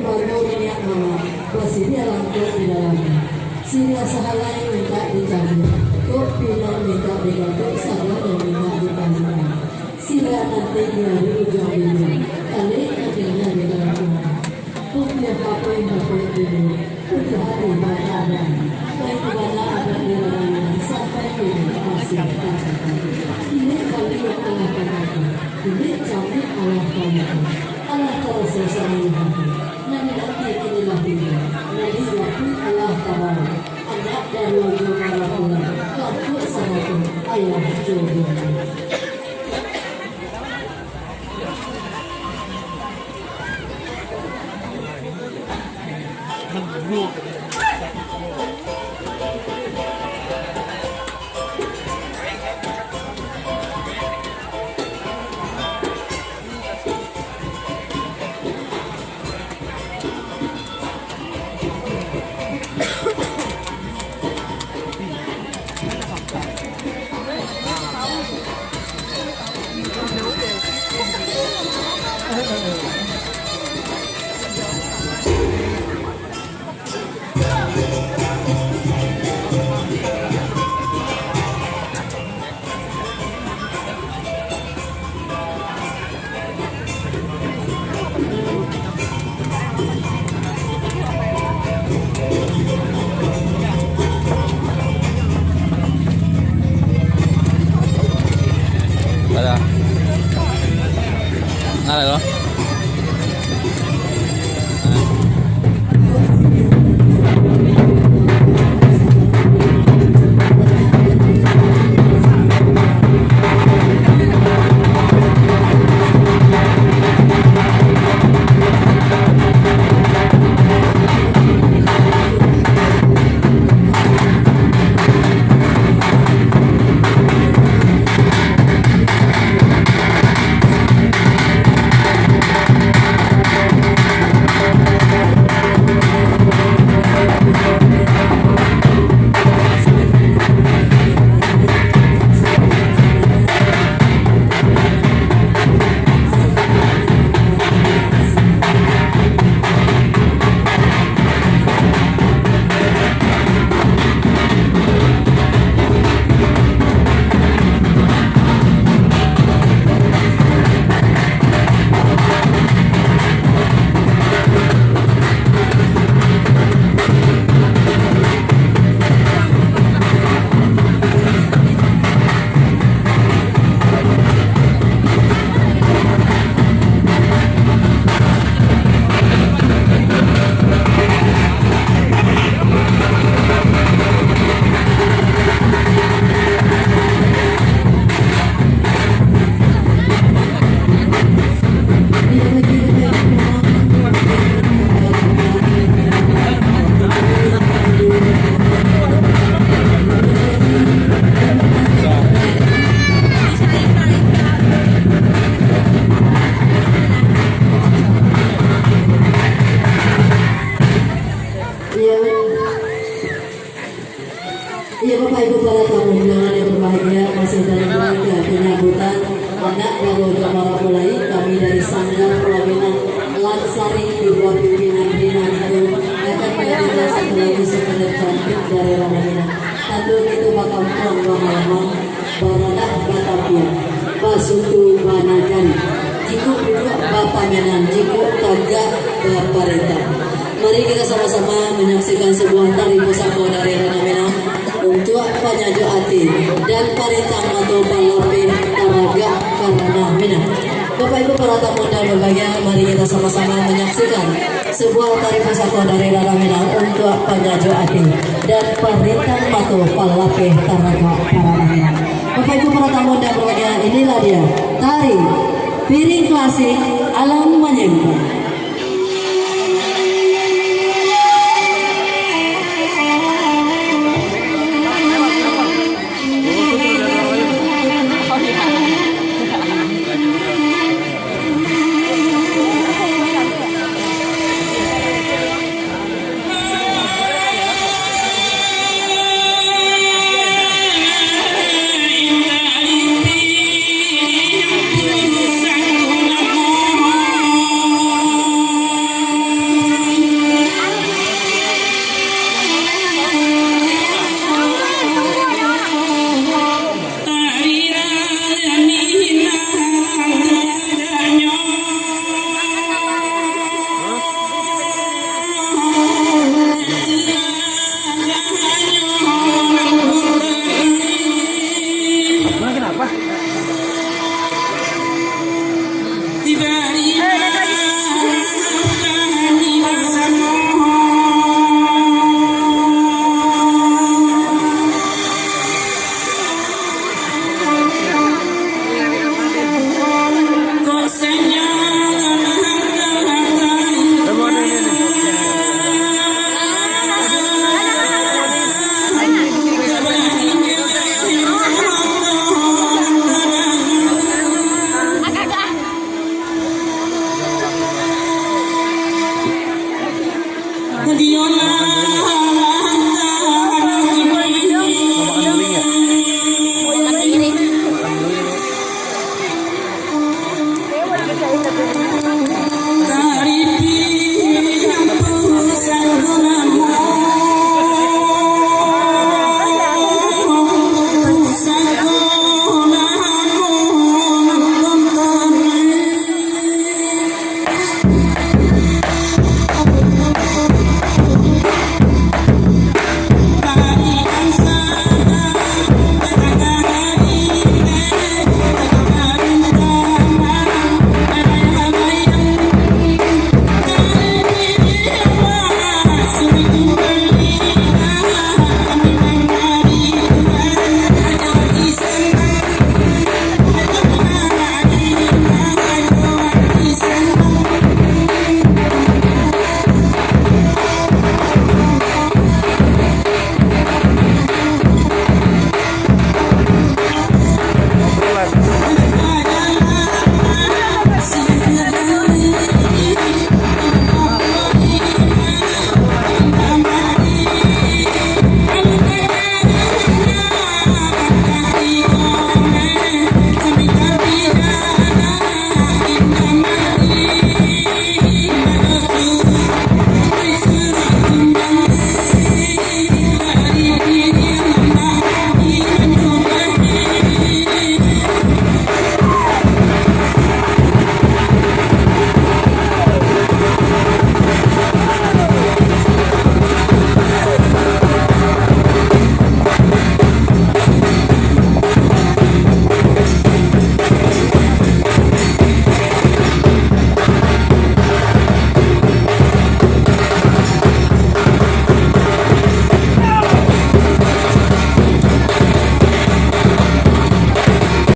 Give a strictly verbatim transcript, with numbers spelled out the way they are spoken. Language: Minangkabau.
Baru niniak mamak, basiriah langkok di dalamnyo. Siriah sahalai mintak dicabik, kok pinang mintak digantuak, sadoanyo mintak dipalingkan. Siriah nanti di ari ujuang dunia, kalik nanti di dalam Tuhan. Putiah papuih dapek dulu, putiah ari bakaadaan. Baik bana adat di dalamnyo, sampai kini masih tacampak. Kini kali yang alah tanggapan, kini camik alah tanggapan. Alah taraso sanang hati, nan dinanti kini lah tibo, nan diiyokan alah tabao. Anak daro jo marapulai, langkok sarato alah jo buah. Ada. Ada loh. Iya. Iya, Bapak Ibu para tamu undangan yang berbahagia, masih dalam rangka penyambutan anak daro jo marapulai, kami dari Sanggar Pelaminan Lansari di bawah pimpinan Rina Niko akan menghadirkan satu lagu sekedar cantik dari Rina. Tantu kito bakampuang bamalamang, baranak batapian, basuku banagari, jikok duduak bapaminan, jikok tagak baparentah. Mari kita sama-sama menyaksikan sebuah tari pusako dari Rina Minang, Untuak Panyajuak Ati dan Parintang Mato Palapeh Taragak Karana Minang. Bapak Ibu para tamu undangan berbahagia, mari kita sama-sama menyaksikan sebuah tari pusako dari Rina Minang, Untuak Panyajuak Ati dan Parintang Mato Palapeh Taragak Karana Minang. Bapak Ibu para tamu undangan berbahagia, inilah dia tari Piring Klasik Alam Manyempa. Dion